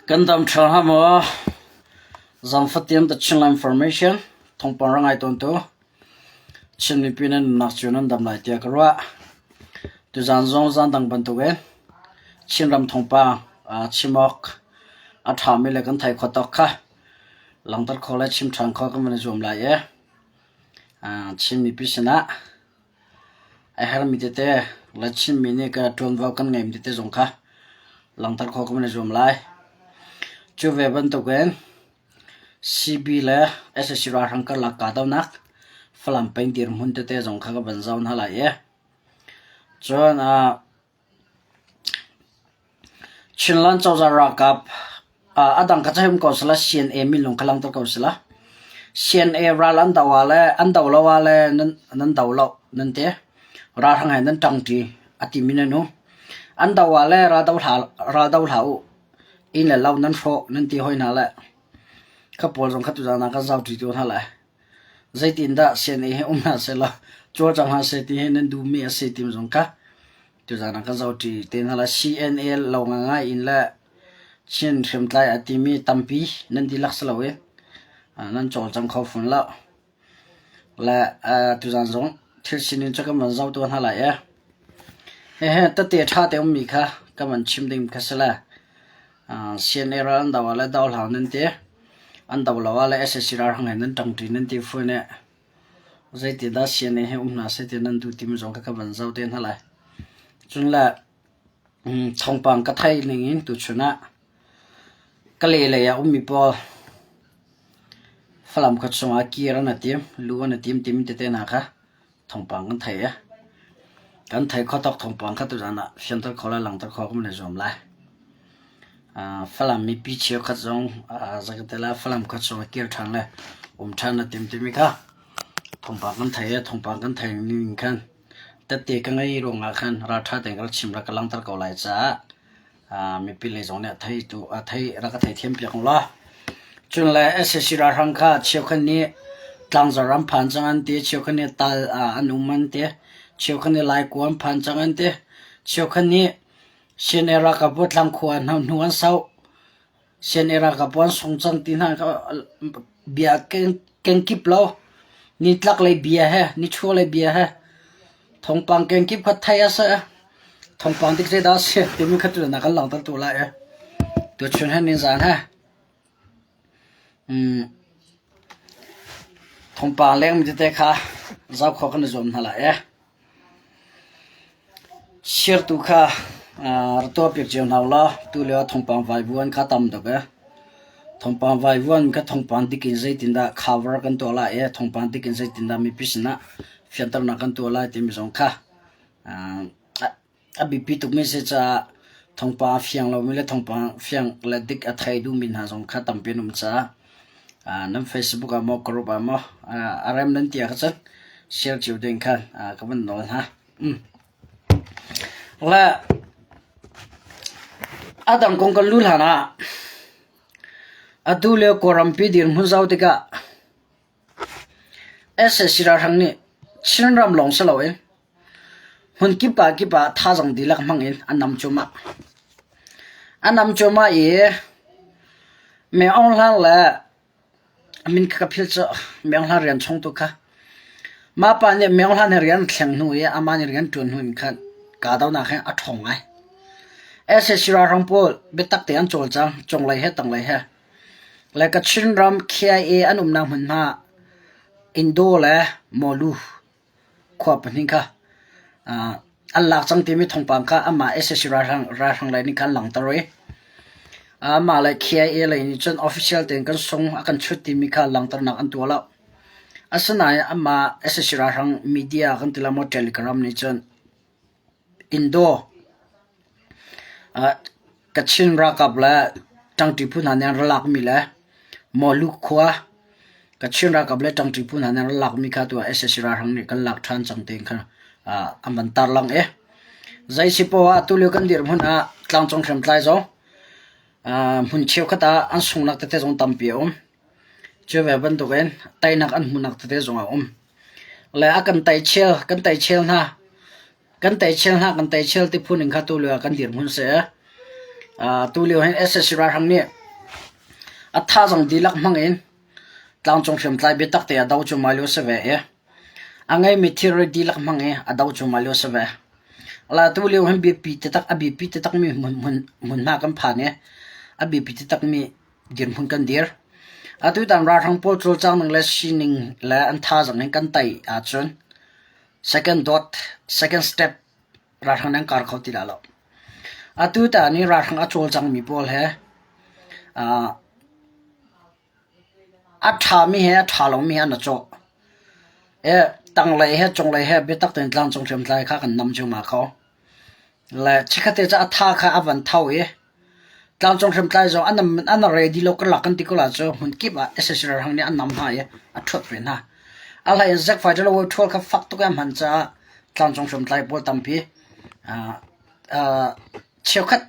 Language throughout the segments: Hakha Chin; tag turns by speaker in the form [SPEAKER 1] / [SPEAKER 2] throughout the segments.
[SPEAKER 1] Kan dam ṭha hnga maw? Zaangfahtiang The Chinland Information thawngpang ra ngai tawntu Chin mipi nan nunnak cu nan dam lai tiah ka ruah. Tuzaan zong zaan dang bantukin Chinram thawngpang chim awk a ṭhami le kan thei khawh tawk kha langhter khawh le chim ṭhan khawh kan van i zuam lai i Chin mipi sinah A hermi tete le Chinmi nih ka ṭuanvo kan ngeimi tete zong kha langhter khawh kan i zuam lai. Cu ve bantukin CB le sac ralhrang karlak kahdohnak Falam peng dirhmun tete zong kha ka van zoh hna lai i cun Chinland cozah ralkap a dang kha cu um ko sehla CNA minung kha langhter ko sehla. CNA ral an doh ah le an doh lo ah le nan do lo nan ti. Ralhrang he nan ṭangṭi a timi nan um. An doh ah le ral do hlah u. Inn le lo nan hrawh nan ti hoi hna le kha pawl zong kha tuzaan ah kan zohṭi tu hna lai. Zeitindah CNA hi um hna sehlaw cawlcang hna seh ti hi nan duhmi a si timi zong kha Tuzaan ah kan zohṭi te hna lai. CNA lo ngangai in le Chin hriamtlai a timi tampi nan dihlak si lo i nan cawlcang kho fawn lo. Le tuzaan zong thil sining cu kan van zoh tuah hna lai i hihi tete ṭha te ummi kha kan van chim ding kha si le CNA ral an do ah le do hlah nan ti, an do lo ah le sac ralhrang he nan ṭangṭi nan ti fawn i Zeitindah CNA hi um hna seh ti nan duh timi zong kha ka van zoh te hna lai. Cun le thawngpang ka theih ning in tuchun ah Kalay lei ah ummi pawl Falam khua chungah kir an i tim, lu an i tim timi tete hna kha thawngpang kan theih i kan theih khawh tawk thawngpang kha tuzaan ah fianter khawh le langhter khawh kan i zuam lai. Falam mipi cheukhat zong zeikatela Falam khua chung ah kir ṭhan le um ṭhan a tim timi kha thawngpang kan theih i thawngpang kan theih ning khan tette ka ngei ruangah khan ralṭha tein ka rak chim rak ka langhter ko lai caah mipi lei zong nih a thei tu a thei rak ka theithiam piak u law. Cun le sac ralhrang kha cheukhat nih Tlangzar ram phan cang an ti, cheukhat nih Tal an um an ti, cheukhat nih Laikua an phan cang an ti, cheukhat nih CNA ralkap bu tlangkhua hnu an sauh. CNA ralkap bu an sung cang ti hna bia kenkip lo. Nitlak lei bia he, nichuah lei bia he, thawngpang kenkip kha theih a si. Thawngpang dik zeidah a si timi kha tu na kan langhter tu lai. Tuchun he nizan he. Thawngpang lengmi tete kha zoh khawh kan i zuam hna lai. Sirtu kha ra tuahpiak cio hna ulaw tulio ah thawngpang vaivuan kha tam tuk ee. Thawngpang vaivuan kha thawngpang dik in zeitindah cover kan tuah lai i thawngpang dik in zeitindah mipi sinah fianternak kan tuah lai timi zong kha a biapi tukmi a si caah thawngpang a fiang lomi le thawngpang fiang le dik a thei duhmi hna zong kha tampi an um caah nan Facebook ah maw group ah maw a rem nan ti ahcun share cio ding khan ka van nawl hna. Le a dang kong kan lu hlan ah atu lio Kawlrampi dirhmun zoh tikah sac ralhrang nih Chinram lawng si loin hmunkip ah kip ah thazaang dihlak hmang in an nam cuahmah. An nam cuahmah i Meng Aung Hlaing le a min kha ka philh cu Meng Aung Hlaing rian chongtu kha mah pa nih Meng Aung Hlaing nih rian a thleng hnu i amah nih rian ṭuan hnu in khan kahdohnak hi a ṭhawng ngai. Sac ralhrang pawl biatak tein an cawlcang, cunglei he tanglei he. Le Kachin ram KIA an umnak hmunhma Indo le Mawlu khua pahnih kha an lak cang timi thawngpang kha amah sac ralhrang lei nih khan langhter i amah le KIA lei nih cun official tein kan sung a kan chut timi kha langhternak an tuah lo. Asinain amah sac ralhrang media kan ti lai maw Telegram nih cun Indo Kachin ralkap le ṭangṭi phu hna nih an ra lakmi le Mawlu khua Kachin ralkap le ṭangṭi phu hna nih an ra lakmi kha tu ah sac ralhrang nih kan lak ṭhan cang tiin khan an van tarlangh i zei si poah ah tulio kan dirhmun ah tlangcung hriamtlai zong hmun cheukhat ah an sunghnak tete zong tampi a um. Cu ve bantukin teinak an hmuhnak tete zong a um. Le a kan teichel, kan teichel hna. Kan teichel hna, kan teichel ti phun in kha tulio ah kan dirhmun si. Tulio hin sac ralhrang nih A thazaang dihlak hmang in tlangcung hriamtlai biatak te a do cuahmah lio a si ve i a ngeimi thilri dihlak hmang i a do cuahmah lio a si ve. La tu lio hin biapi taktak a biapi taktakmi hmunhma kan phan i a biapi taktakmi dirhmun kan dir. Atutan ralhrang pawl cawlcang ning le sining le an thazaang in kan tei ahcun second dot, second step ralhrang nih an kar kho ti lai lo. Atutan i ralhrang a cawlcangmi pawl he a ṭhami he a ṭha lomi he an i cawh. Tanglei he cunglei he biatak tein tlangcung hriamtlai kha kan nam ciammam kho. Le chikkhatte cu a tha kha a van tho i tlangcung hriamtlai zong an ready lo karlak kan ti ko lai cu hmunkip ah sac ralhrang nih an nam hna i a ṭhuat ve hna. A hlei in Zack Fighter le Ṭhual kha fak tuk in a hman caah tlangcung hriamtlai pawl tampi cheukhat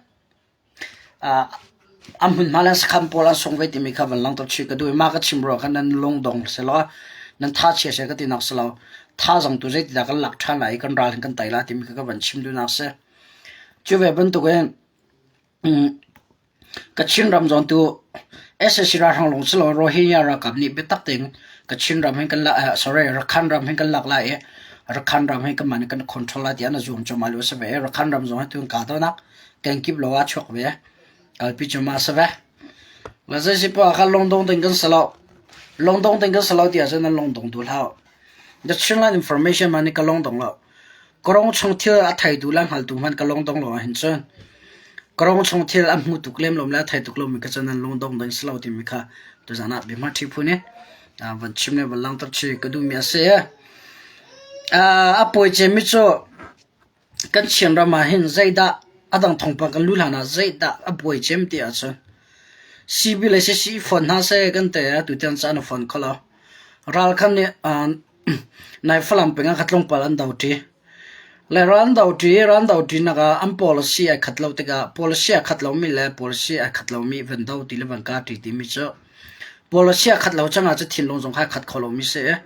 [SPEAKER 1] A hmunhma le sakhan pawl an sung ve timi kha van langhter chih ka duh i mah ka chim ruangah khan nan lungdong sehlaw nan tha chia seh ka tinak si lo. Thazaang tu zeitidah kan lak ṭhan lai i kan ral hin kan tei lai timi kha ka van chim duhnak a si. Cu ve bantukin Kachin ram zong tu sac ralhrang lawng si lo Rohingya ralkap nih biatak tein Kachin ram hin kan lak sorry Rakhine ram hin kan lak lai i Rakhine ram hi kanmah nih kan control lai tiah an i zuam cuahmah lio a si ve i Rakhine ram zong hi tu an kahdohnak kenkip lo ah chuak ve. Kalpi cu ma si ve. La zei si poah kha lungdong ding kan si lo. Lungdong ding kan si lo ti ahcun nan lungdong duh hlah. The Chinland information man nih ka lungdong lo. Karong chung thil a thei tu le hngal tu hmanh ka lungdong lo ahhin cun karong chung thil a hmu tuk lem lom le a thei tuk lomi ka cun nan lungdong ding si lo timi kha tuzan ah biahma ṭhi phu nih van chim le van langhter chih ka duhmi a si. A pawi cemmi cu Kan Chinram ah hin zeidah a dang thawngpang kan luh hlan ah zeidah a buai cem ti ahcun CB le CC i fon hna seh kan ti ah tutiang caan a fon kho lo. Ral khan nih nai Falam peng ah kha tlawmpal an do ṭi. Le ral an do ṭi, ral an do ṭinak ah an policy ai khat lo tikah policy a khat lomi le policy ai khat lomi van do ti le van kah ṭi timi cu policy a khat lo cang ahcun thinlung zong kha ai khat kho lomi si i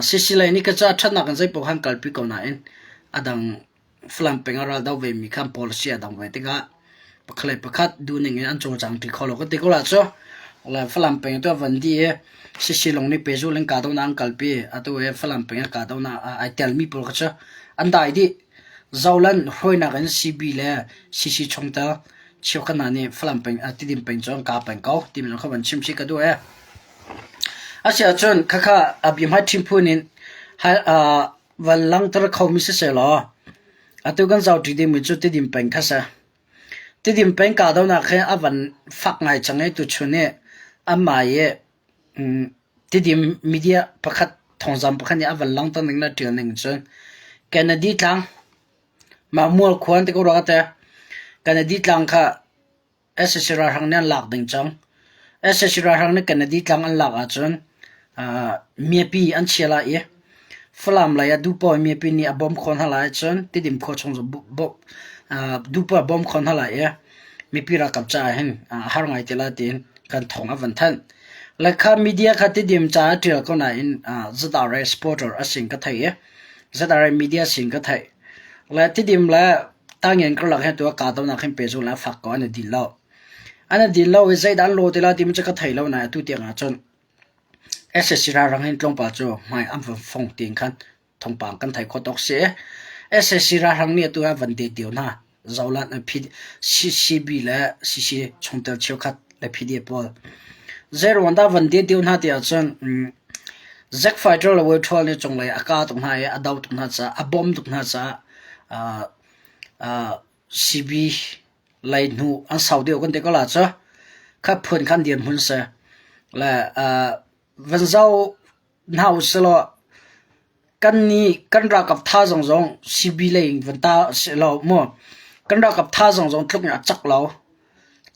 [SPEAKER 1] Sisi lei nih ka ca ṭhatnak in zeipaoh khan kalpi ko nain a dang Falam peng ah ral do vemi khan policy a dang ve tikah pakhat le pakhat duhning in an cawlcang ṭi kho lo ka ti ko la cu. Le Falam peng tu a van dih i Sisi lawng nih pehzulh in kahdohnak an kalpi. Atu hi Falam peng ah kahdohnak ai telmi pawl kha cu an dai dih. Zoland hruainak in CB le CC chungtel cheukhat hna nih Falam peng Tidim peng cu an kah peng ko timi zong kha van chim chih ka duh ee. Asiahcun khakha a biahmai ṭhimphun in van langhter khomi sisehlaw atu kan zohṭi dingmi cu Tidim peng kha si. Tidim peng kahdohnak hi a van fak ngai cang i tuchun i anmah i Tidim media pakhat thawngzam pakhat nih a van langhter ning le ṭial ning cun Kennedy tlang mah mual khua an ti ko rua ka ti. Kennedy tlang kha Sac ralhrang nih an lak ding cang. Sac ralhrang nih Kennedy tlang an lak ahcun mipi an chia lai i Falam lei ah duhpoah mipi nih a bawm khawh hna lai ahcun Tidim khua chung zong duhpoah a bawm khawh hna lai i mipi ralkap caah hin a har ngai te lai tiin kan thawng a van thanh. Le kha media kha Tidim caah a ṭial ko nain ZRA supporter a sin ka theih i ZRA media sin ka theih. Le Tidim le Tangyen karlak hi tu a kahdohnak hin pehzulh le a fak ko an i din lo. An i din lo i zeidah an law ti lai timi cu ka thei lo nain atu tiang ahcun sac ralhrang hin tlawmpal cu hmai an van fong tiin khan thawngpang kan thei khawh tawk si. sac ralhrang nih atu ah van det dio hna. Zolan CCB le CC chungtel cheukhat le PDF pawl. Zeiruang dah van det dio hna ti ahcun Zack Fighter le Wei nih cunglei a kah tuk hna i a do tuk hna caah a bawmh tuk hna caah CB lei hnu an sau deuh kan ti ko la cu. Kha phun khan dirhmun si. Le van zoh hna usilaw kan nih kan ralkap thazaang zong CB lei in van ta silaw mu kan ralkap thazaang zong tluk in a cak lo.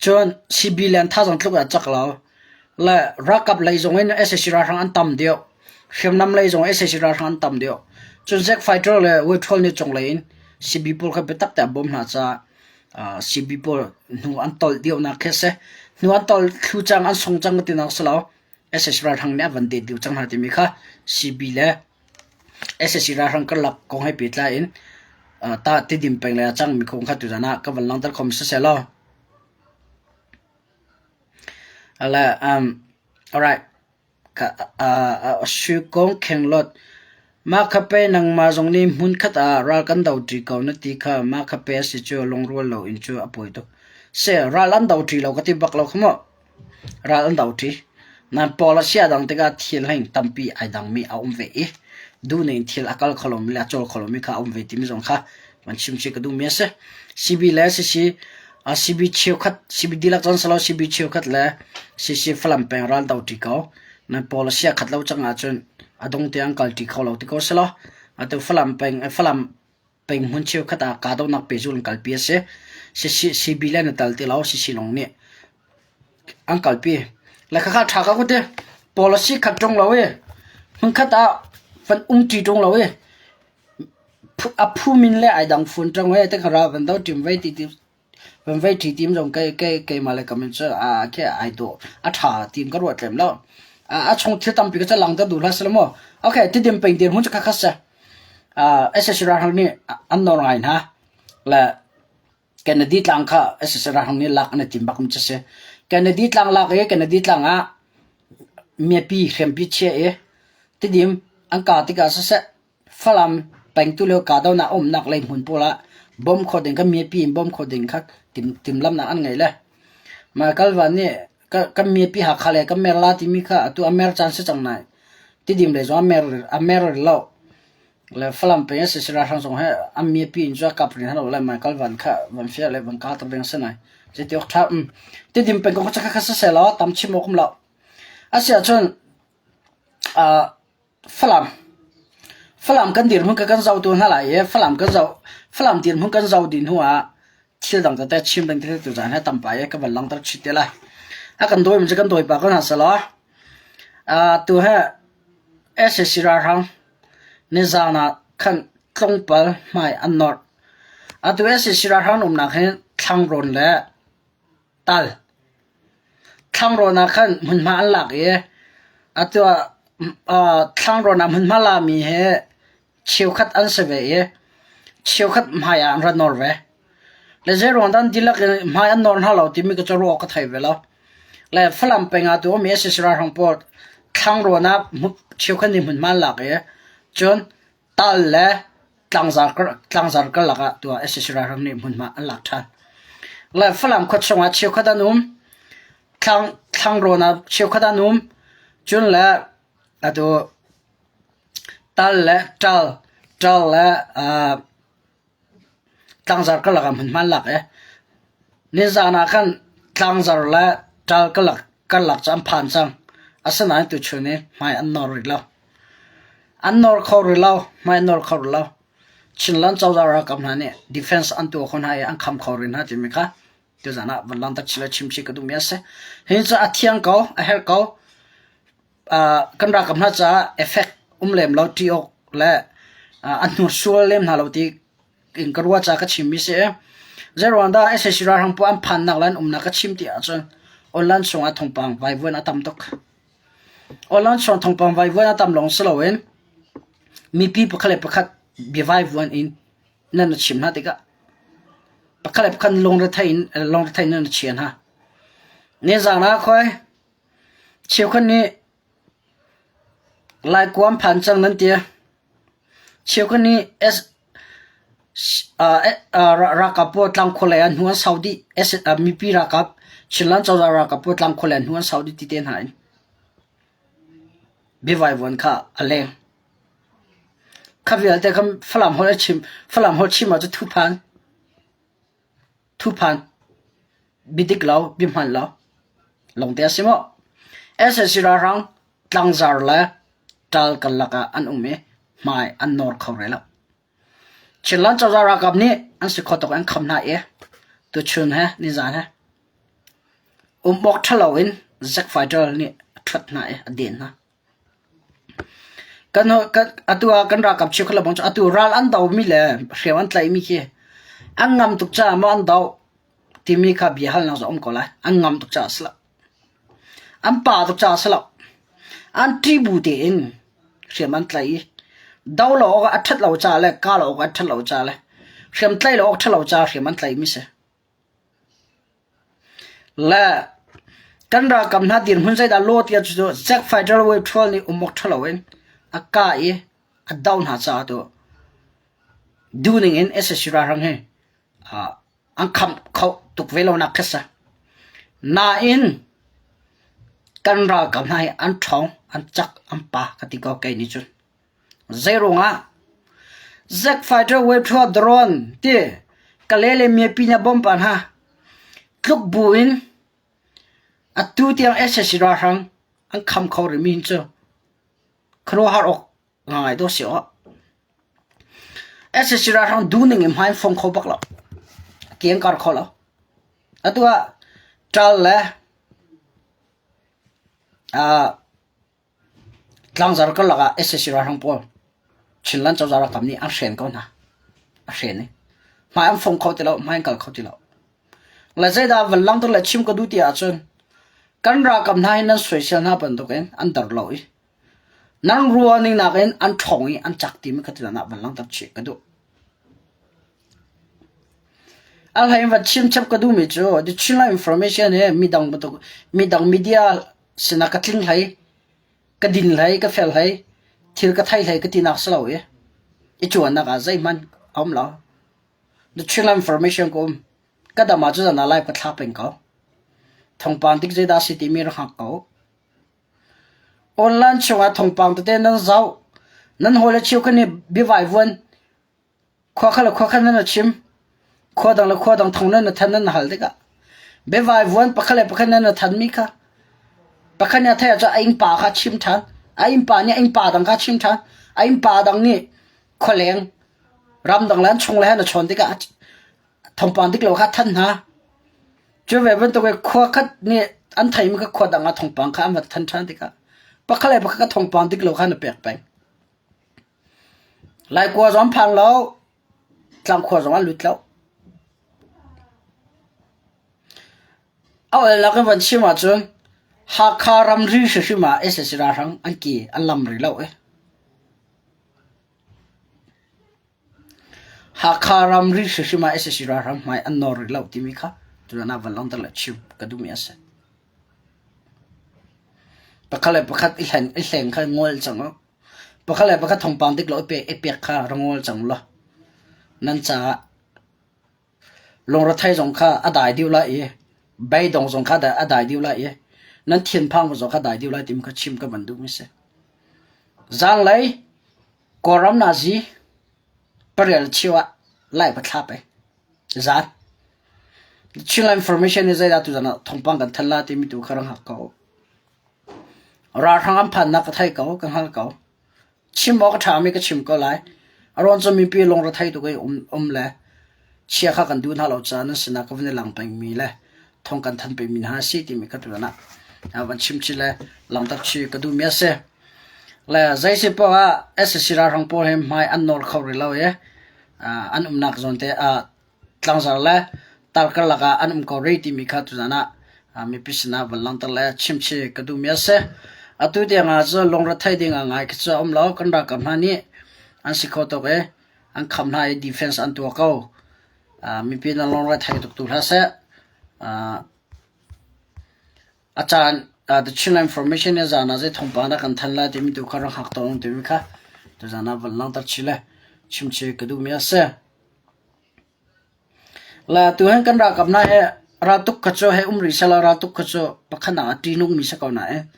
[SPEAKER 1] Cun CB le an thazaang tluk in a cak lo. Le ralkap lei zong in sac ralhrang an tam deuh. Hriamnam lei zong sac ralhrang an tam deuh. Cun Zack Fighter le Withrow nih cunglei in CB pawl kha biatak te a bawm hna caah CB pawl hnu an tolh deuhnak khi a si. Hnu an tolh thlu cang an sung cang ka tinak si lo. sac ralhrang nih a van det deuh cang hna timi kha CB le sac ralhrang karlak kong he pehtlai in ta Tidim peng lei ah cangmi kong kha tuzan ah ka van langhter kho mi siseh law. Le alright. Sukong khenglawt. Mah kha pei nangmah zong nih hmunkhat ah ral kan do ṭi ko na ti kha mah kha pe a si cu lungrual loin cu a pawi tuk. Si, ral an do ṭi lo ka ti bak lo kha mu. Ral an do ṭi. Nan pawl a sia dang tikah thil heng tampi ai dangmi a um ve i duhning thil a kal kho lomi le a cawl kho lomi kha a um ve timi zong kha van chim chih ka duhmi a si. CB le CC CB cheukhat CB dihlak cun si lo CB cheukhat le CC Falam peng ral do ṭi ko. Nan pawl a sia khat lo cang ahcun a dong tiang kal ṭi kho lo ti ko si law. Atu Falam peng Falam peng hmun cheukhat ah kahdohnak pehzul in kalpi a si. CC CB le na tal ti lo CC lawng nih an kalpi. Le khakha ṭha ko te. Policy khat ṭung lo i hmunkhat ah van um ṭi ṭung lo i A phu min le ai dang fun ṭang ve te kha ra van do ṭim vei ti van vei ṭhi tim zong kei kei keimah le ka min cu a khi ai dawh a ṭha tim ka ruah tlem lo. A chung thil tampi ka ca lang ter duh hlah sila maw. Okay, tidim peng dir hun cu khakhat si. SSC ralhrang nih an nawr ngai hna. Le Kennedy tlang kha SSC ralhrang nih lak an i tim bak mi cu si. Kennedy tlang lak i Kennedy tlang ah miapi hriampi chia i tidim an ka tikah siseh Falam peng tulio kahdohnak a umnak lei hmun pawl ah bawm kho ding kha mipi in bawm kho ding kha timhlamhnak an ngei le mah Kalvan nih kan mipi Hakha le kan mer la timi kha atu a mer caan si cang nai Tidim lei zong a mer a mer rih lo le Falam peng a si ralhrang zong he an mipi in cu a kap rih hna lo le mah Kalvan kha van fiah le van kah ter ding a si nai zeiti awk ṭha um Tidim peng kong kha kha si seh law tam chim awk um lo asiahcun Falam. Falam kan dirhmun kha kan zohtu hna lai i Falam kan zoh Falam dirhmun kan zoh dih hnu ah thil dang tete chim ding tete tuzaan hi tam pah i ka van langhter chih te lai. A kan dawimi cu kan dawi pah ko hna selaw tu hi sac ralhrang nizaan ah khan tlawngpal hmai an nawrh. Atu sac ralhrang umnak hi Thlangrawn le Tal. Thlangrawn ah khan hmunhma an lak i atu ah thlangrawn ah hmunhma lami hi cheukhat an si ve i cheukhat hmai ah an ra nawr ve. Le zeiruang dah an dihlak in hmai an nawr hna lo timi ka cu ruah awk ka thei ve lo. Le Falam peng ah tu a ummi sac ralhrang pawl thlangrawn ah cheukhat nih hmunhma an lak i cun Tal le tlangzar karlak ah tuah sac ralhrang nih hmunhma an lak ṭhan. Le Falam khua chungah cheukhat an um, thlangrawn ah cheukhat an um, cun le atu tal le ṭal, ṭal le tlangzar karlak ah hmunhma an lak i nizaan ah khan tlangzar le ṭal karlak cu an phan cang. Asinain tuchun hi hmai an nawr rih lo. An nawr kho rih lo, hmai an nawr kho rih lo. Chinland cozah ralkap hna nih defense an tuah kho hna i an kham kho rih hna timi kha tuzaan ah van langhter chih le chim chih ka duhmi a si. Hi cu a thiang ko, a herh ko. Kan ralkap hna caah effect um lem lo, ṭih awk le an hnursual lem hna lo ti in ka ruah caah ka chimmi si. Zeiruang dah sac ralhrang pawl an phannak le an umnak ka chim ti ahcun online chungah thawngpang vaivuan a tam tuk. Online chung thawngpang vaivuan a tam lawng si loin mipi pakhat le pakhat biavaivuan in nan na chim hna tikah pakhat le pakhat lungrethei in lungrethei in nan na chia hna. Nizaan ah khoi cheukhat nih Laikuam phan cang nan ti. Cheukhat nih ralkap pawl tlangkhua lei ah hnu an sau dih. Mipi ralkap, Chinland cozah ralkap pawl tlangkhua lei ah hnu an sau dih ti te hna in biavaivuan kha a leng. Kha vialte kha Falam holh a chim, Falam holh chim ahcun thuphan. Thuphan biadik lo, biahman lo lawngte a si maw? Sac ralhrang tlangzar le ṭal karlak ah an um i hmai an nawr kho rih lo. Chinland cozah ralkap nih an si kho tuk an kham hna i tuchun he nizan he um awk ṭhalo in Zack Fighter nih a ṭhuat hna i a den hna. Atu ah kan ralkap cheukhat le bang cu atu ral an domi le hriam an tlaihmi khi an ngam tuk caah maw an doh timi kha bia halnak cu a um ko lai. An ngam tuk caah a si lo. An pa tuk caah a si lo. An ṭih bu tein hriam an tlaih i do lo awk ah a ṭhat lo caah le kah lo awk ah a ṭhat lo caah le hriam tlaih lo awk ṭhat lo caah hriam an tlaihmi si. Le. Kan ralkap hna dirhmun zeidah law tiah cu Jack Fighter Wave Patrol nih um awk ṭha loin a kah i a doh hna caah tu duhning in sac ralhrang hi an khamh kho tuk ve lonak khi si. Nain kan ralkap hna hi an ṭhawng, an cak, an pa ka ti ko kei nih cun. Zeiruangah Zack Fighter Wave Patrol drone ti Kale le mipi na bawmh pa hna tluk bu in atu tiang sac ralhrang an kham kho rihmi hin cu khuaruahhar awk ngai dawh si aw. sac ralhrang duhning in hmai an fong kho bak lo. Ke an kar kho lo. Atu ah ṭal le Tlangzar karlak ah sac ralhrang pawl Chinland cozah ralkap nih an hren ko hna. A hren i hmai an fong kho ti lo, hmai an kal kho ti lo. Le zeidah van langhter le chim ka duh ti ahcun kan ralkap hna hi nan soisel hna bantukin an dar lo i nan ruahning nakin an ṭhawng i an cak timi kha tiah van langhter chih ka duh. A hlei in van chim chap ka duhmi cu The Chinland Information hi midang bantuk midang media sinah ka tling hlei, ka din hlei, ka fel hlei, thil ka thei hlei ka tinak si lo i i cuannak ah zeihmanh a um lo. The Chinland Information ka um. Ka dam ah cu zan ah live ka thla peng ko. Thawngpang dik zeidah si timi rak hngak ko. Online chungah thawngpang tete nan zoh. Nan hawile cheukhat nih biavai vuan Khua kha le khua kha nan a chim. Khua dang le khua dang thong nan a than nan hal tikah biavaivuan pakhat le pakhat nan a thanmi kha pakhat nih a theih ahcun a innpa kha a chim ṭhan. A innpa nih a innpa dang kha a chim ṭhan. A innpa dang nih khualeng ramdang le an chung le he an i chawn tikah thawngpang dik lo kha a thanh hna. Cu ve bantuk in khua khat nih an theihmi kha khua dang ah thawngpang kha an va thanh ṭhan tikah pakhat le pakhat kha thawngpang dik lo kha an i pek peng. Laikua zong an phan lo, tlangkhua zong an lut lo. A olnak in van chim ahcun Hakha ramri hrimhrim ah sac ralhrang an ke an lam rih lo i. Hakha ramri hrimhrim ah sac ralhrang hmai an nawr rih lo timi kha tutan ah van langhter le chim ka duhmi a si. Pakhat le pakhat i hleng i hleng kha ngol cang u. Pakhat le pakhat thawngpang dik lo i pek kha ra ngol cang law nan caah lungrethei zong kha a dai deuh lai i beidong zong kha a dai deuh lai i nan thinphang zong kha dai deuh lai timi kha chim ka van duhmi si. Zaanglei Kawlram nazi parial cheu ah lai va thla pei. Zan. Chinland Information nih zeidah tuzan ah thawngpang kan than la timi tu kha ra hngak ko. Ralhrang an phannak ka thei ko, ka hngal ko. Chim awk a ṭhami ka chim ko lai. A ruang cu mipi lungrethei tuk i um, um le chia kha kan duh hna lo caah nan sinah ka van i lang pengmi le thawng kan thanh pengmi hna a si timi kha tutan ah van chim chih le langhter chih ka duhmi a si. Le zei si paoh ah sac ralhrang pawl hi hmai an nawl kho rih lo i an umnak zawn te ah tlangzar le tar karlak ah an um ko rih timi kha tuzan ah mipi sinah van langhter le chimchih ka duhmi a si. Atu tiang ah cun lungrethei ding ah ngai khi cu a um lo. Kan ralkap hna nih an si kho tuk i an kham hna i defense an tuah ko. Mipi nan lungrethei tuk tu hlah seh. A caan The Chinland Information nih zan ah zei thawngpang dah kan thanh lai timi tu kha rak hngak tawn timi kha tuzan ah van langhter chih le chimchih ka duhmi a si. Le tuhin kan ralkap hna hi raltuk kha cu hei um rih sehlaw raltuk kha cu pakhatnak ah ṭihnungmi si ko nain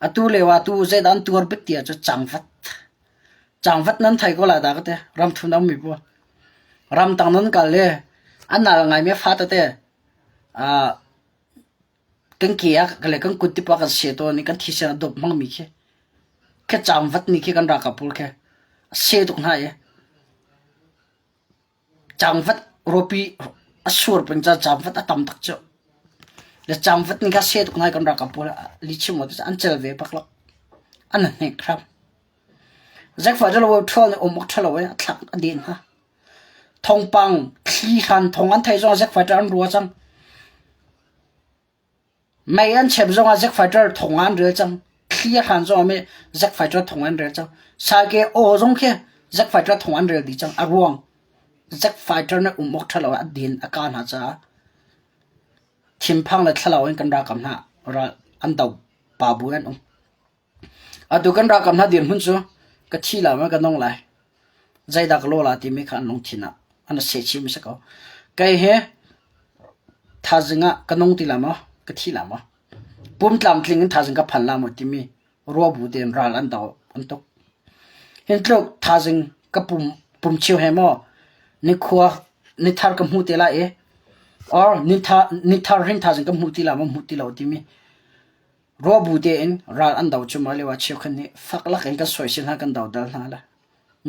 [SPEAKER 1] atu lio ah tu zeidah an tuar bik ti ahcun cangvat. Cangvat nan thei ko lai dah ka ti. Ramthum a ummi pawl. Ramtang nan kal i a nal ngaimi a fa tete kan ke ah le kan kut te kan seh tawn i kan thisen a dawp hmangmi khi khi cangvat nih khi kan ralkap pawl khi a seh tuk hna i Cangvat rawpi a sur peng caah cangvat a tam tuk cu. Le cangvat nih kha seh tuk ngai kan ralkap pawl lihchim awk an cel ve bak lo. An hnek hram. Zekfa cu lo ṭhual nih um awk ṭha lo i a thlak a den hna. Thawngpang thli hran thawng an theih zongah zekfa an rua cang. Mei an chep zongah Zack Fighter thong ah an rel cang. Thli a hran zongah mei Zack Fighter thong an rel cang. Sake aw zong khi Zack Fighter thong an rel dih cang. A ruang Zack Fighter nih um awk ṭha lo a din a ka hna caah thinphang le thlalau in kan ralkap hna. Ral an do pa bu an um. Atu kan ralkap hna dirhmun cu ka thi lai maw ka nung lai, zeidah ka lawh lai timi kha an lungthin ah an i sehchih mi si ko. Kei hi thaizing ah ka nung ti lai maw, ka thi lai maw, pum tlamtling in thaizing ka phan lai maw timi ruah bu tein ral an do an tuk. Hin tluk thaizing ka pum pum cheu he maw nikhua nithar ka hmu te lai i or nithar hin thaizing ka hmu ti lai maw hmu ti lo timi Ruahbu tein ral an do cuahmah lio ah cheukhat nih fak lakin kan soisel hna kan dodal hna le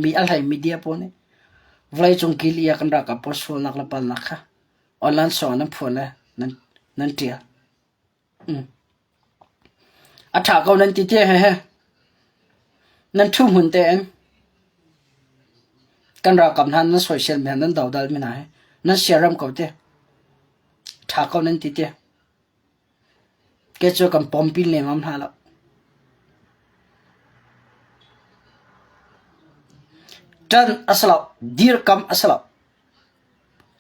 [SPEAKER 1] mi a hlei media pawl nih vawleicung kili ah kan ralkap pawl sualnak le palnak kha online song nan phuan le nan nan ṭial. Mm. A ṭha ko nan ti te he he. Nan ṭhu hmun tein kan ralkap hna nan soisel mi hna nan dodal mi hna hi nan siaram ko te. Ṭha ko nan ti te. Kei cu kan pawmpi lengmang hna lo. Ṭan a si lo, dirkamh a si lo,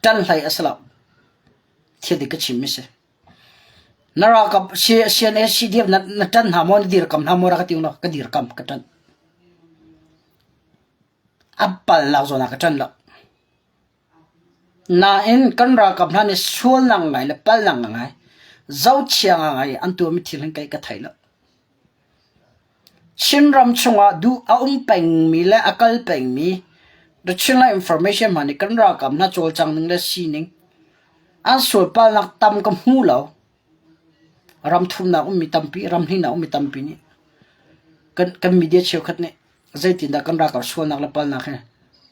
[SPEAKER 1] ṭan hlei a si lo. Thil dik ka chimmi si. Na ralkap CNA CDF na, na ṭan hna maw, na dirkam hna maw rak ka ti law, ka dirkam, ka ṭan. A pal lak zawn ah ka ṭan lo. Nain kan ralkap hna nih sualnak ngai le palnak ngai, zohchia ngai an tuahmi thil hin kei ka thei lo. Chinram chungah duh a um pengmi le a kal pengmi The Chinland Information hna nih kan ralkap hna cawlcang ning le sining an sualpalnak tam ka hmu lo. Ram thumnak ummi tampi, ram hnihnak ummi tampi nih kan, kan media cheukhat nih Zeitindah kan ralkap sualnak le palnak hi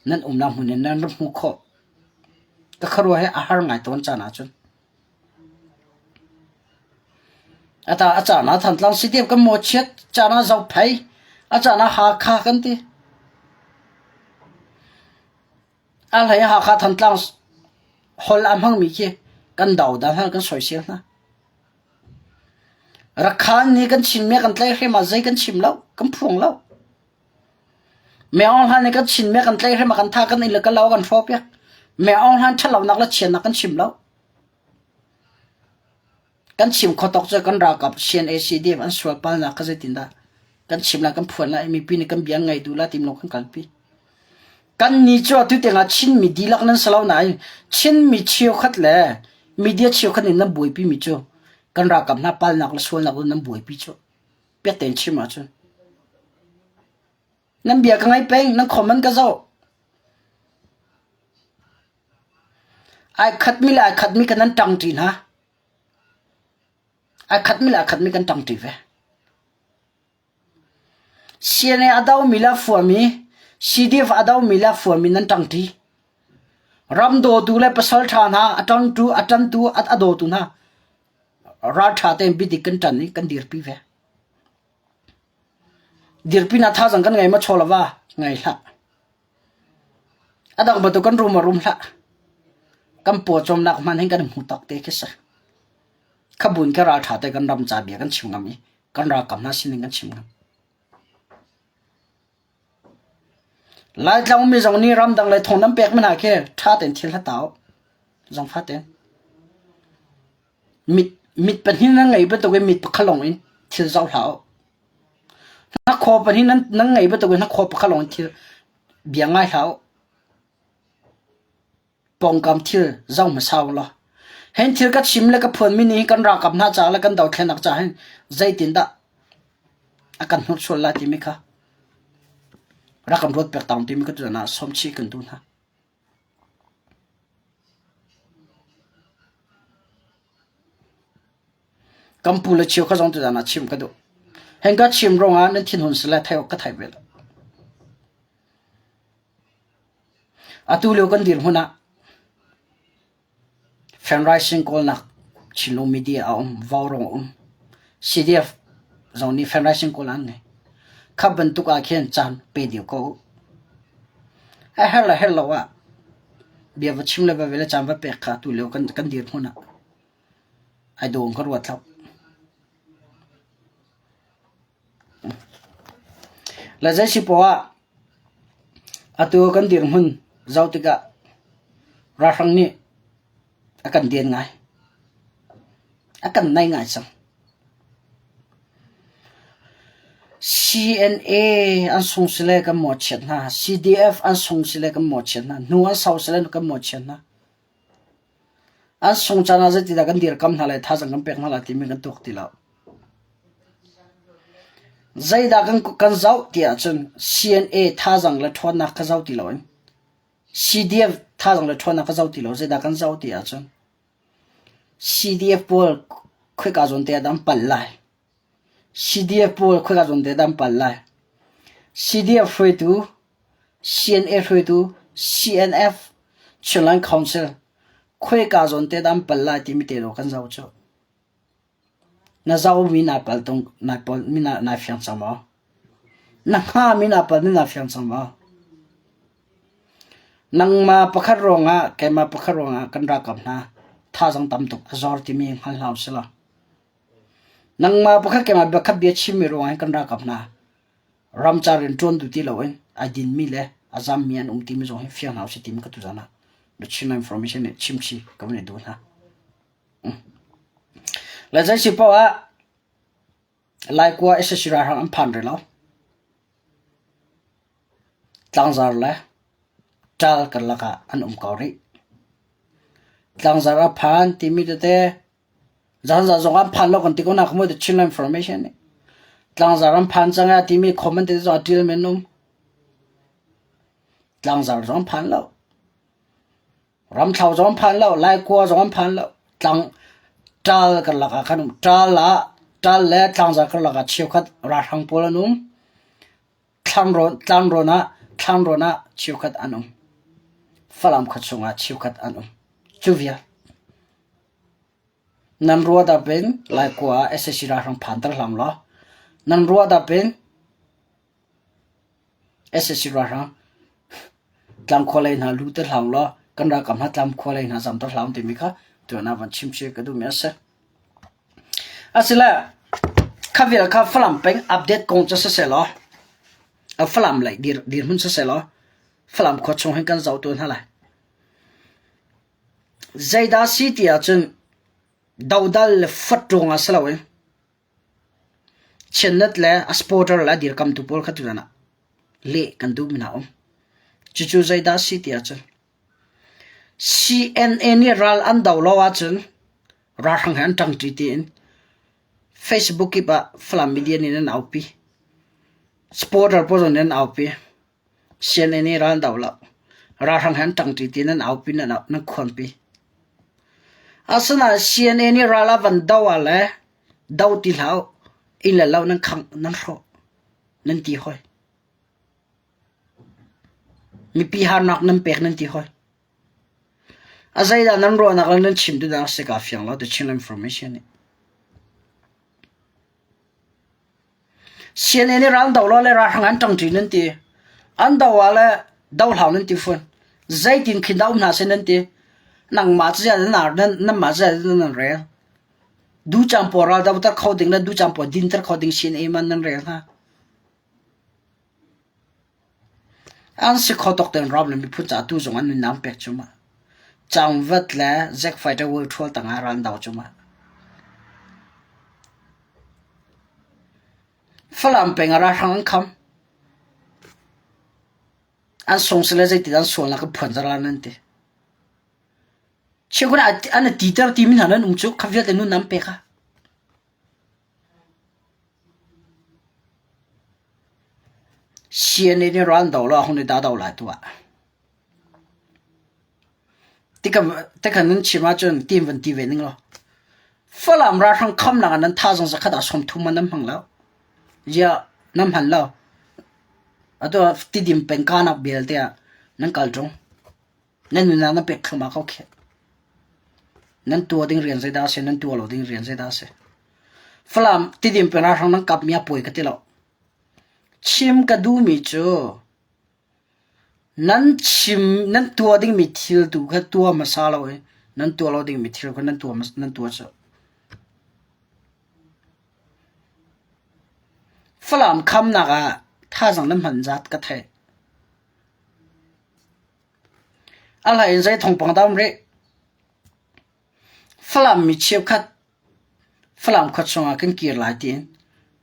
[SPEAKER 1] nan umnak hmun in nan rak hmuh khawh? Ka khuaruah hi a har ngai tawn caan ahcun. Ata a caan ah Thantlang CDF kan mawchiat, caan ah Zophei, a caan ah Hakha kan ti. A hlei Hakha Thantlang hol a hmangmi khi kan dodan hna, kan soisel hna. Rakhan nih kan Chinmi a kan tlaihhrem ah zei kan chim lo, kan phuang lo. Me Aung Hlaing nih kan Chinmi a kan tlaihhrem ah kan tha kan inn le kan lo a kan hrawhpiak. Me Aung Hlaing ṭhatlonak le chiatnak kan chim lo. Kan chim kho tawk cu kan ralkap CNA CDF an sual palnak kha zeitindah kan chim lai kan phuan lai mipi nih kan bia an ngaih duh lai ti lo kan kalpi. Kannih cu atu tiangah Chinmi dihlak nan si lo nain Chinmi cheukhat le media cheukhat nih nan buaipimi cu kan ralkap hna palnak le sualnak cu nan buaipi cu. Piat tein chim ahcun. Nan bia ka ngai peng, nan comment ka zoh. Ai khatmi le ai khatmi kan nan ṭangṭi hna. Ai khatmi le ai khatmi kan ṭangṭi ve. CNA a domi le a fuami, CDF a domi le a fuami nan ṭangṭi. Ram dawtu le pasalṭha hna a ṭangtu, a ṭantu, a dawtu hna ralṭha tein biadik kan ṭan i kan dirpi ve. Dirpinak thazaang kan ngei maw chaw lo va? Ngei hlah. A dang bantuk kan rum a rum hlah. Kan pawcawmnak hmanh hin kan hmu tawk te khi si. Khabun ke ralṭha te kan ram ca bia kan chim ngam i kan ralkap hna sining kan chim ngam. Laitlang mi zong nih ramdang lei thong nan pek mi hna khi ṭha tein thil hlatau zongfa tein mit mit pahnih nan ngei bantuk in mit pakhat lawng in thil zoh hlah u. Hnakhaw pahnih nan nan ngei bantuk in hnakhaw pakhat lawng in thil bia ngai hlah u. Pawngkam thil zoh hmasa u law hin thil ka chim le ka phuanmi nih hin kan ralkap hna ca le kan dothlennak ca hin zeitindah a kan hnursual lai timi kha rak kan ruat piak taung timi ka tuan ah sawmchih kan duh hna. Kan pu le cheu kha zong tuzan ah chim ka duh. Hen ka chim ruangah nan thinhun sile thei awk ka thei ve lo. Atu lio kan dirhmun ah Fundraising kawlnak Chinlung media a um, Vaurawng a um. CDF zong nih fundraising kawl an ngei. Kha bantuk ah khin caan pe deuh ko u. A herh le herh lo ah bia va chim le va ve le caan va pek kha atu lio kan, kan dirhmun ah ai dawm ka ruat lo. Le zei si poah ah atu kan dirhmun zoh tikah ralhrang nih a kan den ngai. A kan nai ngai cang. CNA an sung sile kan mawhchiat hna. CDF an sung sile kan mawhchiat hna. Hnu an sau sile kan mawhchiat hna. An sung caan ah zeitidah kan dirkam hna lai, thazaang kan pek hna lai timi kan tuak ti lo. Zeidah kan, kan zoh ti ahcun CNA thazaang le ṭhawnnak kha zoh ti loin CDF thazaang le ṭhawnnak kha zoh ti lo zeidah kan zoh ti ahcun CDF pawl khoika zawn te ah dah an pal lai. CDF pawl khoika zawn te dah an pal lai. CDF hruaitu, CNA hruaitu, CNF, Chinland Council khoika zawn te dah an pal lai timi te lawng kan zoh cu. Na zohmi naa palh tung nai palhmi nai fiang cang maw? Na hngami naa palhmi naa fiang cang maw? Nangmah pakhat ruangah keimah pakhat ruangah kan ralkap hna thazaang tam tuk a zor timi hngal hna usih law nangmah pakhat keimah pakhat bia chimmi ruangah hin kan ralkap hna ramcar rian ṭuan duh ti loin ai dinmi le a zammi an um timi zong hi fiang hna usih timi ka tuzan ah na Chin information nih chimchih ka van i duh hna. Le zei si paoh ah Laikua sac ralhrang an phan rih lo. Tlangzar le ṭal karlak ah an um ko rih. Tlangzar a phan timi tete zanzar zong an phan lo kan ti ko na khamu the Chin information nih. Tlangzar an phan cang a timi comment tete zong a ṭil men um. Tlangzar zong an phan lo. Ramthlo zong an phan lo, Laikua zong an phan lo. Tlang ṭal karlak ah khan um. Ṭal ah ṭal le tlangzar karlak ah cheukhat ralhrang pawl an um. Thlangrawn tlangrawn ah thlangrawn ah cheukhat an um. Falam khua chungah cheukhat an um. Cu vial. Nan ruah dap in Laikua ah sac ralhrang phanter hlam law nan ruah dap in Sac ralhrang tlangkhua lei hna lu te hlang law kan ralkap hna tlangkhua lei hna zamter hlah timi kha tuan ah van chim chih ka duhmi a si. Asile kha vial kha Falam peng update kong cu siseh law Falam lei dir dirhmun siseh law Falam khua chung hin kan zoh tu hna lai. Zeidah si ti ahcun dodal le fat ruangah si loin Chianlet le a supporter le a dirkamtu pawl kha tutan ah leh kan duhmi hna a um. Cucu zeidah a si ti ahcun CNA nih ral an do lo ahcun ralhrang he an ṭangṭi tiin Facebook kip ah Falam media nih nan aupi. Supporter pawl zong nih an aupi. CNA nih ral an do lo. Ralhrang he an ṭangṭi tiin nan aupi nan nan khuanpi. Asinain CNA nih ral a van do ah le do ti hlah u, inn le lo nan khangh, nan hrawh, nan ti hoi. Mipi harnak nan pek nan ti hoi. A zeidah nan ruahnak le nan chim duhnak a si kaa fiang lo, the Chin information nih. CNA nih ral an do lo le ralhrang an ṭangṭi nan ti. An do ah le dohlau nan ti fawn. Zeitin khin dah um hna seh nan ti. Nangmah cu ziah nan nanmah ziah nan rel. Ducang pawl ral doter kho ding le ducang pawl dinter kho ding CNA man nan rel hna. An si kho tuk tein ram le miphun caah tu zong an nunnak an pek cu ma. Cangvat le Zack Fighter World Tour tangah ral an do cu ma. Falam peng ah ralhrang an kham. An sung sile zeitin an sualnak an phuan zara nan ti. Cheukhat ah an i titer timi hna nan um cu kha vialte nun nan pek ah. CNA nih ral an do lo ahun i dah do lai tuah. Tikhan nan chim ahcun tim van ti ve ning law. Falam ralhrang khamnak ah nan thazaang zakhat ah 30 man nan hmang lo. Ziah nan hman lo. Atu ah Tidim peng kanak bel te ah nan kal ṭung. Nan nunnak nan pek thluahmah ko khih. Nan tuah ding rian zeidah a si, nan tuah lo ding rian zeidah a si. Falam Tidim peng ralhrang nan kapmi a puai ka ti lo. Chim ka duhmi cu Nan chim nan tuah dingmi thil tu kha tuah hmasa lo i nan tuah lo dingmi thil kha nan tuah nan tuah colh. Falam khamnak ah thazaang nan hman zat ka theih. A hlei in zei thawngpang dah um rih? Falam mi cheukhat Falam khua chungah kan kir lai tiin.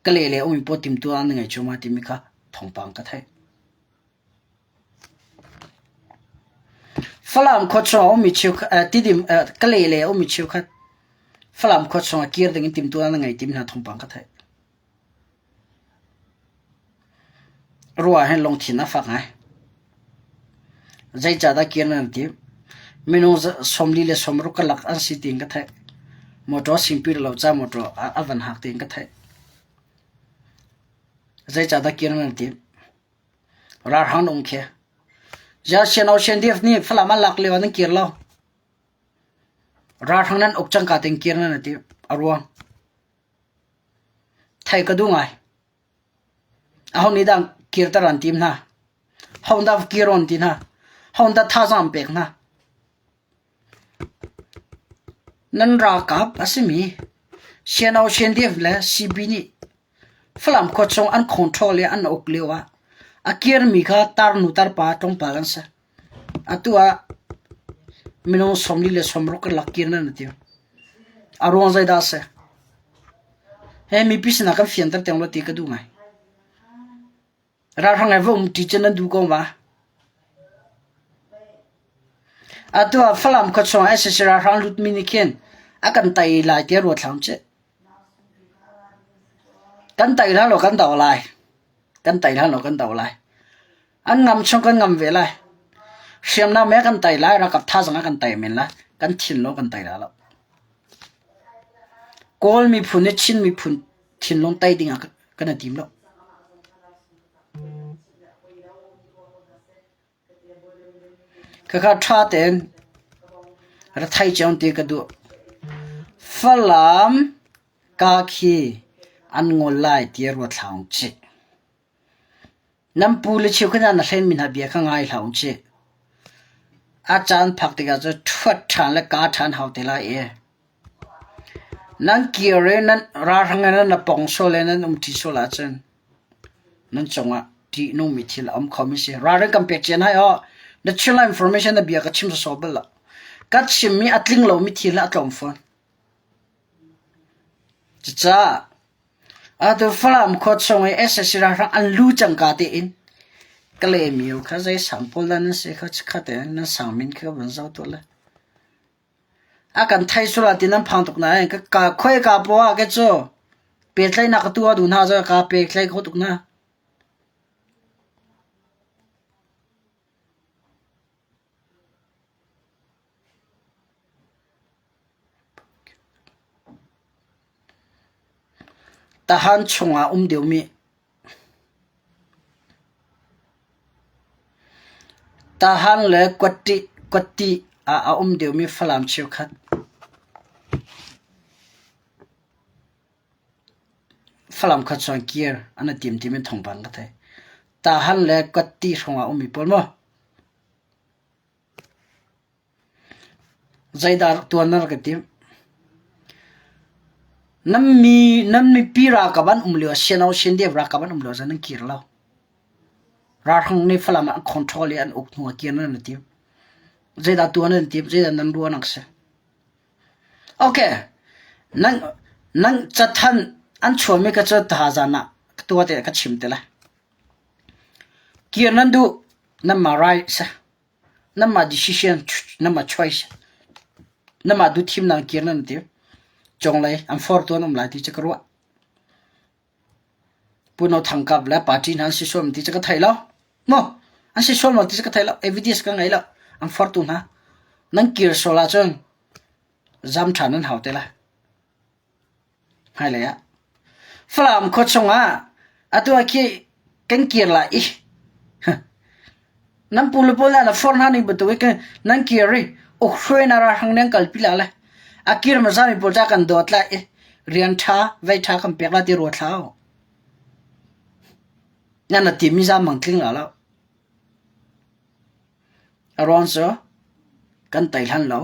[SPEAKER 1] Kale le ummi pawl timhtuah an ngei cuahmah timi kha thawngpang ka theih. Falam khua chungah ummi cheukhat Tidim Kale le ummi cheukhat Falam khua chungah kir dingin timhtuah an ngei timi hna thawngpang ka theih. Ruah hin lungthin a fak ngai. Zeicahdah kir nan timh? Minung 46 ka lak an si tiin ka theih. Motor singpi lo ca motor a van hak tiin ka theih. Zeicahdah kir nan timh? Ralhrang na um khi. Ziah Siano CNDF nih Falam an lak lio ah nan kir lo. Ralhrang nan uk cangka tein kir nan timh. A ruang. Theih ka duh ngai. Aho nih dah kirter an tim hna? Ho dah kir an ti hna? Ho dah thazaang an pek hna? Nan ralkap a simi CNO CNDF le CB nih Falam khua chung an control i an uk lio ah a kirmi kha tarnu tarpa tlawmpal an si. Atu ah minung 46 kan lak kir nan ti. A ruang zeidah a si? He mipi sinah kan fianter tiang lo ti ka duh ngai. Ralhrang he va um ṭi cu nan duh ko ma? Atu ah Falam khua chungah sac ralhrang lutmi nih khin a kan tei lai tiah ruat hlah cih. Kan tei hlah law kan do lai. Kan tei hlah law kan do lai. An ngam chung kan ngam ve lai. Hriamnam he kan tei lai, ralkap thazaang he kan tei men lai. Kan thinlung kan tei lai lo. Kawl miphun le Chin miphun thinlung tei ding ah kan i tim lo. Khakha ṭha tein ra thei cio ti ka duh. Falam ka khi an ngol lai ti ruat hlah ung cih. Nan pu le cheukhat hna na hlenmi hna bia kha ngai hlah ung cih. A caan phak tikah cun ṭhuat ṭhan le kaa ṭhan hau te lai i nan kir i nan ralhrang in nan pong sual i nan umṭi sual ahcun nan cungah ṭihnungmi thil a um khomi si. Ralring kan pek cia hna i aw na chimla information na bia ka chim sawsawh bal lo. Ka chimmi a tling lomi thil hi a tlawm fawn. Cucaah atu Falam khua chung i sac ralhrang an lu cangka tein Kalaymyo kha zei sang pawl dah nan si kha chikkhat in nan sang min kha van zoh tuah le. A kan thei sual ah ti nan phang tuk nain ka ka khoi ka poah ke cu pehtlaihnak ka tuah duh hna cu ka pehtlaih kho tuk hna. Tahan chungah um deuhmi Tahan le Kuattih ah a um deuhmi Falam cheukhat. Falam kha chuan kir an i tim timi thawngpang ka thei. Tahan le Kuattih hrawngah a ummi pawl maw? Zeidah tuan na rak i timh? Nan mi nan mipi ralkap an um lio ah CNO CNDF ralkap an um lio ah nan kir lo. Ralhrang nih Falam ah an control i an uk hnu ah kir nan i tim. Zeidah tuan nan timh? Zeidah nan ruahnak si? Okay. Nan nan cathanh an chuahmi ka cu tazan ah ka tuah te ka chim te lai. Kir nan duh nanmah right si. Nanmah decision, nanmah choice, nanmah duhthimnak kir nan ti. Conglei an fortu an um lai ti cu ka ruah. Pu No Thang Kap le party hna an si sual ti cu ka thei lo. Maw? An si sual maw ti cu ka thei lo. Evidence ka ngei lo. An fortu hna. Nan kir sual ahcun zam ṭhan nan hau te lai. Hmailei ah Falam khua chungah atu ah khi kan kir lai i nan pu le pawl na forh hna ning bantuk in nan kir i ukhruainak ralhrang nih an kalpi la le a kir hmasami pawl ca kan dawt lai i rian ṭha vei ṭha kan pek lai ti ruat hlah u. Nan na timi zaamang tling la lo. A ruang cu kan tei hlan lo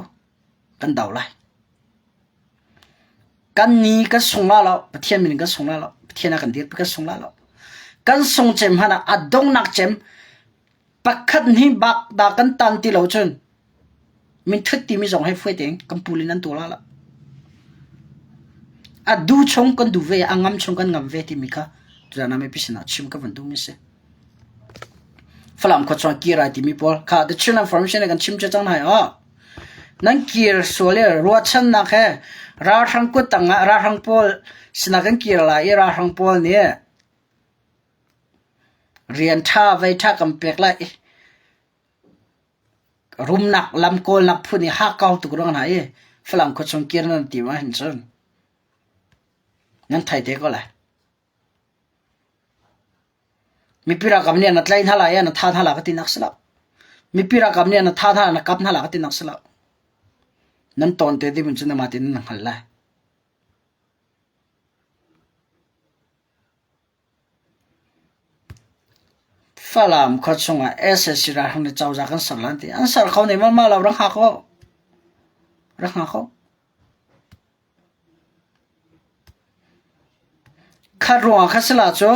[SPEAKER 1] kan do lai. Kan ni kan sung la lo, Pathian min in kan sung la lo, Pathian a kan dirpi kan sung la lo. Kan sung cem hmanh ah a donghnak cem pakhat hnih bak da kan tan ti lo cun min thut timi zong hei fuai tein kan pul in an tu la lo. A du chung kan duh ve, a ngam chung kan ngam ve timi kha tuzaan ah mipi sinah chim ka van duhmi a si. Falam khua chung kir ai timi pawl kha The Chinland Formation kan chim cang hna ah nan kir sual i ruahchannak he ralhrang kut tang ah ralhrang pawl sinah kan kir lai i ralhrang pawl nih rian ṭha vei ṭha kan pek lai i rumnak lam kawlnak phun i hakkau tuk ruang hna i Falam khua chung kir nan ti ma hin cun nan thei te ko lai. Mipi ralkap nih na tlaih hna lai i na thah hna lai ka tinak si lo. Mipi ralkap nih na thah hna na kap hna lai ka tinak si lo. Nan tawn te ding cun namah tein nan hngalh lai. Falam khua chungah sac ralhrang nih cozah kan ser lan ti. An ser kho ne ma lo rak hngak ko. Rak hngak ko. Khat ruangah kha si la cu.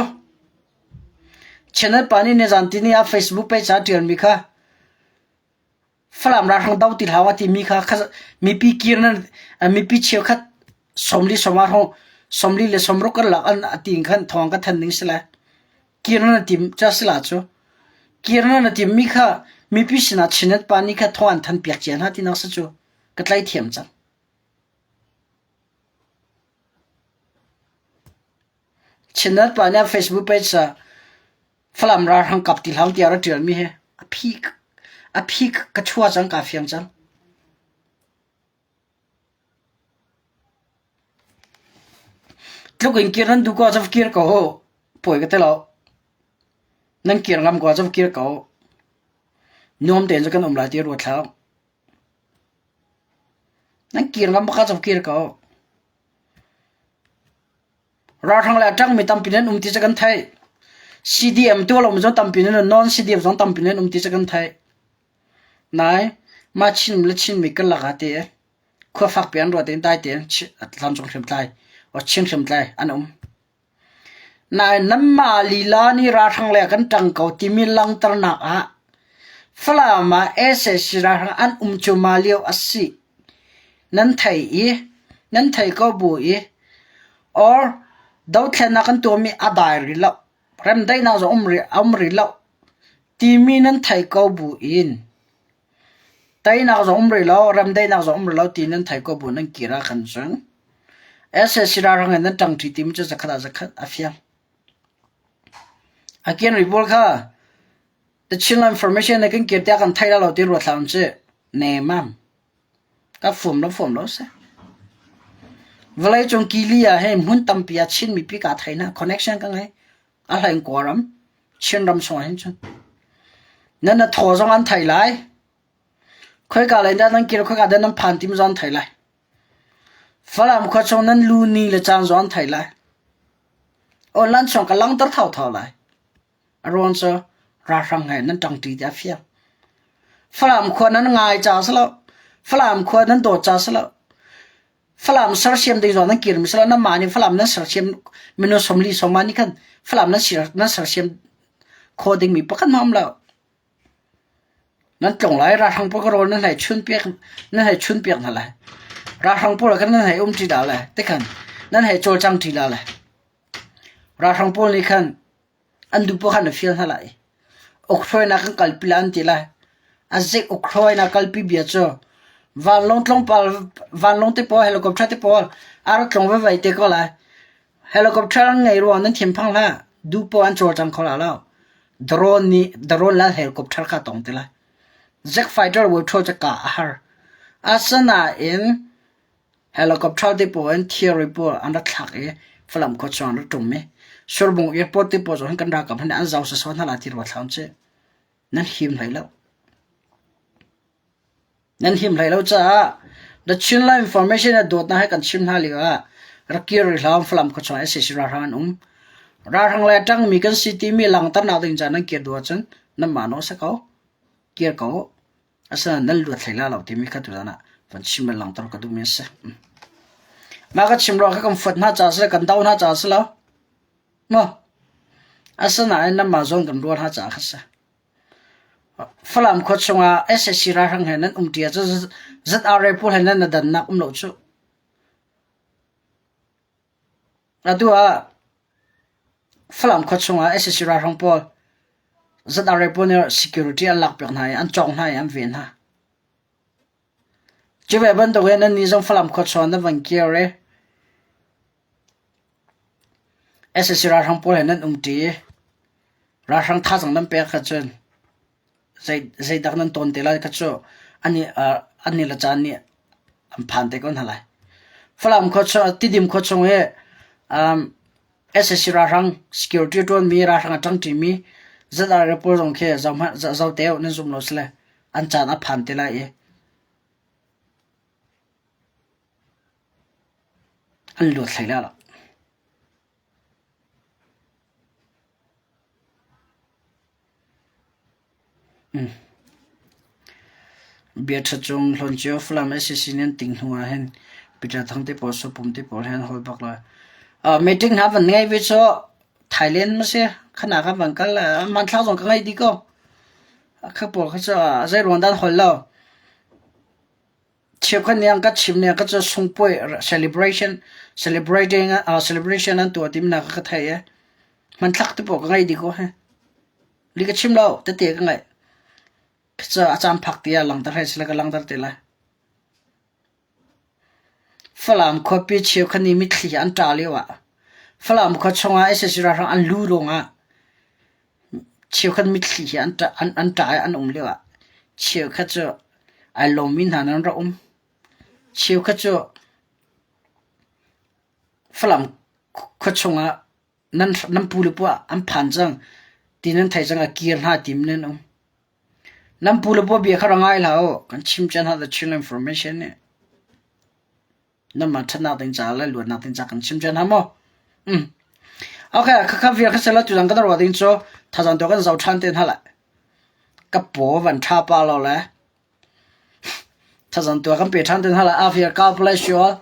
[SPEAKER 1] Channel pa nih nizan tini ah Facebook page ah ṭialmi kha Falam ralhrang do ti hlah a timi kha mipi kir nan mipi cheukhat 40 sawma hrawng 46 kan lak an a ti khan thawng ka than ding si lai. Kir nan tim cha si la cu. Kir nan tim mi kha mipi sinah Chinnet pa nih kha thawng an than piak cia hna tinak si cu ka tlai thiam cang. Chinnet pa nih Facebook page ah Falam ralhrang kap ti hlah tiah ra ṭialmi hi a phi a phi ka chua cang kaa fiang cang. Tluk in kir nan duh ko ahcun kir ko u. Pawi ka ti lo. Nan kir ngam ko ahcun kir ko u. Nuam tein cu kan um lai ti ruat hlah u. Nan kir ngam bak ahcun kir ko u. Ralhrang le a ṭangmi tampi nan um ti cu kan theih. CDM tuah lomi zong tampi nan um, non-CDM zong tampi nan um ti cu kan theih. Nai, mah Chin le Chinmi kan lak ah ti khua fakpi an ruat in dai tein tlangcung hriamtlai or Chin hriamtlai an um. Nain nanmah lila nih ralhrang le kan ṭang ko timi langhternak ah Falam ah sac ralhrang an um cuahmah lio a si. Nan thei i nan thei ko bu i or dothlennak kan tuahmi a dai rih lo, remdaihnak zong um rih, a um rih lo timi nan thei ko bu in teinak zong um rih lo, remdaihnak zong um rih lo ti nan thei ko bu nan kir ahkhan cun sac ralhrang he nan ṭangṭi timi cu zakhat ah zakhat a fiang. A kian rih pawl kha The Chinland Information nih kan kir tiah kan thei lo ti ruat hlah un ci. Nemam. Ka fuam lo fuam lo si. Vawlei cung kili ah hin hmun tampi ah Chin mipi ka thei na connection ka ngei. A hlei in Kawlram, Chinram chung ah hin cun. Nan na thaw zong an thei lai. Khoika lei dah nan kir khoika dah nan phan tim zong an thei lai. Falam khua chung nan lu ni le caan zong an thei lai. Online chung ka langter thau thau lai. A ruang cu ralhrang he nan ṭangṭi ti a fiang. Falam khua nan ngai ca si lo. Falam khua nan dawt ca si lo. Falam sersiam ding zong nan kirmi si lo. Nanmah nih Falam nan sersiam minung 40 sawma nih khan Falam nan ser nan sersiam khawh dingmi pakhat hmanh um lo. Nan tlung lai ralhrang pawl ka rawl nan hei chun piak nan hei chun piak hna lai. Ralhrang pawl khan nan hei um ṭi la lai. Tikhan nan hei cawlcang ṭi la lai. Ralhrang pawl nih khan An duh paoh khan na fial hna lai. Ukhruainak kan kalpi lai an ti lai. A zik ukhruainak kalpi bia cu vanlawng tlawmpal vanlawng te pawl helicopter te pawl a rak tlung vevei te ko lai. Helicopter an ngei ruang nan thinphang hlah. Duh paoh an cawlcang kho lai lo. Drone nih drone le helicopter kha tong te lai. Jet fighter wo ṭhawl cu kah a har. Asinain Helicopter te pawl in thilri pawl an rak thlak i Falam khua chung an rak ṭum i Surbung airport te pawl zong hin kan ralkap hin an zau sawsawh hna lai ti ruat hlah usih. Nan him hlei lo. Nan him hlei lo caah The Chinland Information ah dawtnak he kan chim hna lio ah rak kir rih hlah Falam khua chung sac ralhrang an um. Ralhrang le ṭangmi kan si timi langhternak ding caah nan kir duh ahcun nanmah nawl si ko. Kir ko. Asinain nan luat hlei la lo timi kha tuzan ah van chim le langhter ka duhmi a si. Mah ka chim ruang kha kan fuat hna caah si lo, kan do hna caah si lo. Maw? Asinain nanmah zawn kan ruah hna caah kha si. Falam khua chungah sac ralhrang he nan umṭi ahcun ZRA pawl he nan na dannak um lo cu. Atu ah Falam khua chungah sac ralhrang pawl ZRA pawl nih security an lakpiak hna i an cawk hna i an ven hna. Cu ve bantukin nannih zong Falam khua chung ah nan van kir i sac ralhrang pawl he nan umṭi i ralhrang thazaang nan pek ahcun zeidah nan tawn te lai kha cu an i le caan nih an phan te ko hna lai. Falam khua chung, Tidim khua chung i sac ralhrang security ṭuanmi ralhrang a ṭangṭimi ZRA pawl zong khi zoh te uh nan zum lo sile an caan a phan te lai i an luat hlei lai lo. Biaṭha cung Hlawncio Falam sac nih an ting hnu ah hin Peter Thang te pawl Sopum te pawl he an hawl bak lai. Meeting hna van ngei ve cu Thailand ma si khana kha van kal hmanthlak zong ka ngei dih ko. Kha pawl kha cu zei ruang dah an hawl lo. Cheukhat nih an ka chim ning ka cu sungpuai celebration celebrating uh, celebration an tuah timi nak ka thei i hmanthlak te pawl ka ngei dih ko hi. Li ka chim lo tete ka ngaih. Cu a caan phak ti ah langter hei sila ka langter te lai. Falam khuapi cheukhat nih mitthli an ṭah lio ah Falam khua chungah sac ralhrang an lu lawngah cheukhat mitthli hi an ṭah an, an ṭah i an um lio ah cheukhat cu ai lawmmi hna nan rak um. Cheukhat cu Falam khua chungah nan nan pu le pua an phan cang ti nan thei cang a kir hna tim nan um. Nan pu le pua bia kha ra ngai hlah u. Kan chim chan hna the Chin information nih. Nanmah ṭhatnak ding caah le luatnak ding caah kan chim ṭhan hna maw? Mm. Okay, khakha vial kha sela tuzan kan ruah ding cu thazang tu kan zoh ṭhan te hna lai. Ka paw van ṭha pa lo le thazang tu kan pe ṭhan te hna lai. Afir God bless you all.